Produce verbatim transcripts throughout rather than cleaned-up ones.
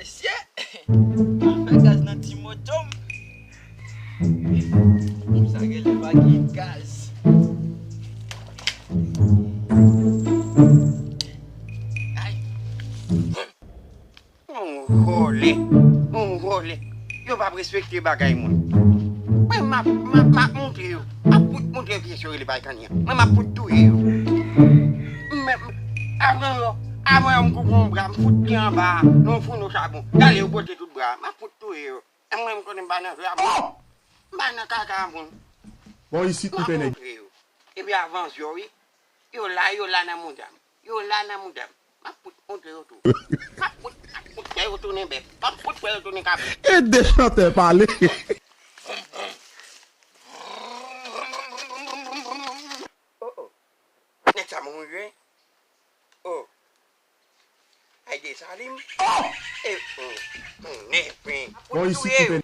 Mesye, mwen fè gaz nan ti moto m. Moun sa genlè pa gen gaz. Ay. Yon vòlè, yon vòlè. Yo p ap respekte bagay moun. Mwen m ap, m ap, m ap montre yo. M ap fout montre yo kiyès yo rele Baykani an. Mwen m ap fout touye yo. Mwen, avan yo, avan yo m koupe yon bra, m fout li anba, nan yon founo chabon. Gade yo pote tout bra. M ap fout touye yo. E mwen m konnen m pa nan zye a moun. M pa nan kaka a moun. Bon, isit m ap montre yo. Epi avan zye wi. Yo la, yo la nan mouda m. Yo la nan mouda m. M ap fout montre yo tou. M ap fout, m ap fout fè yo tounen bèf. M ap fout fè yo tounen kabrit. Ede chantè pale. Oh, oh. Nèg sa mouri wi. Oh. Ay, Desalin. Oh! E, oh, oh, nèg, pen. Bon, isit touye yo.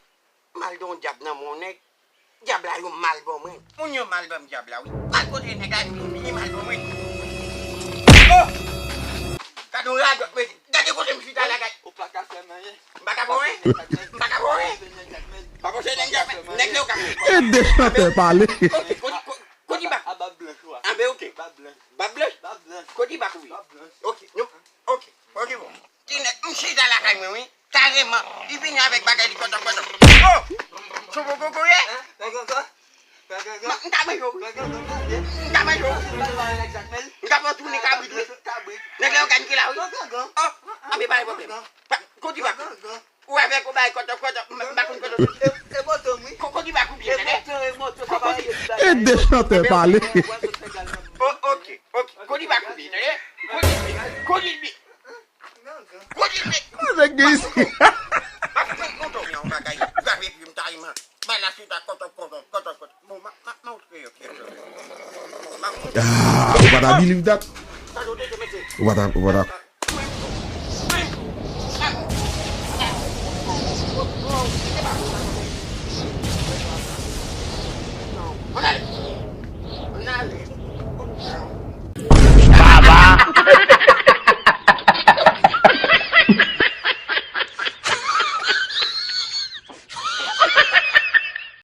M al gen yon dyab nan men yon nèg. Dyab la yo mal ban mwen. Moun yo mal ban m dyab la, wi. Mal kote nèg la, epi yo vini mal ban mwen. Oh! Gade yon radòt, men gade kote m chita la, gade. Ou pa ka fè m anyen. M pa ka fè w anyen. M pa ka fè w anyen. Pa pòche nèg dyab, nèg yo ka mwen. Ede chantè pale. Kote, kote, kote bak. A bab blanch ou a. A, ben, ok. Bab blanch. Bab blanch? Bab blanch. Kote bak ou ye? Bab blanch. Ok, nou, ok, ok, bon. Ti nèg, m chita lakay mwen, wi. Kareman, li vini avèk bagay li kòtòk kòtòk. Oh! Sou bon gogo ye? Hein? Kòkòkò? Kòkòkò? M ta manje w, wi. Kòkòkò? M ta manje w. M ta fè w tounen kabrit, wi. Kabrit. Nèg la yo gade ki la, wi. Kòkòkò? Oh! Anben, pa gen pwoblèm. Pa, kote bak ou? Kòkòkò? Ou avèk ou bay kòtòk kòtòk, m, m pa konn kote w soti. E, e moto m, wi. Ko-, kote bak ou byen, tande? E moto, e moto, sa pa rele ti bagay. Ede chantè pale. Oh, ok, ok. Kote bak ou byen, tande? Kote l byen? Kote l byen? Kote l byen? Nèg gen isi. M ap pran kontan yon bagay. Ou ka vin epi m ta iman. Bay la chita kòtòk, kòtòk, kòtòk, kòtòk. Bon, m ap, m ap montre yo kiyès yo. M ap montre. Ah, ou pa ta believe that. Sa yo te mete. Ou pa ta, ou pa ta.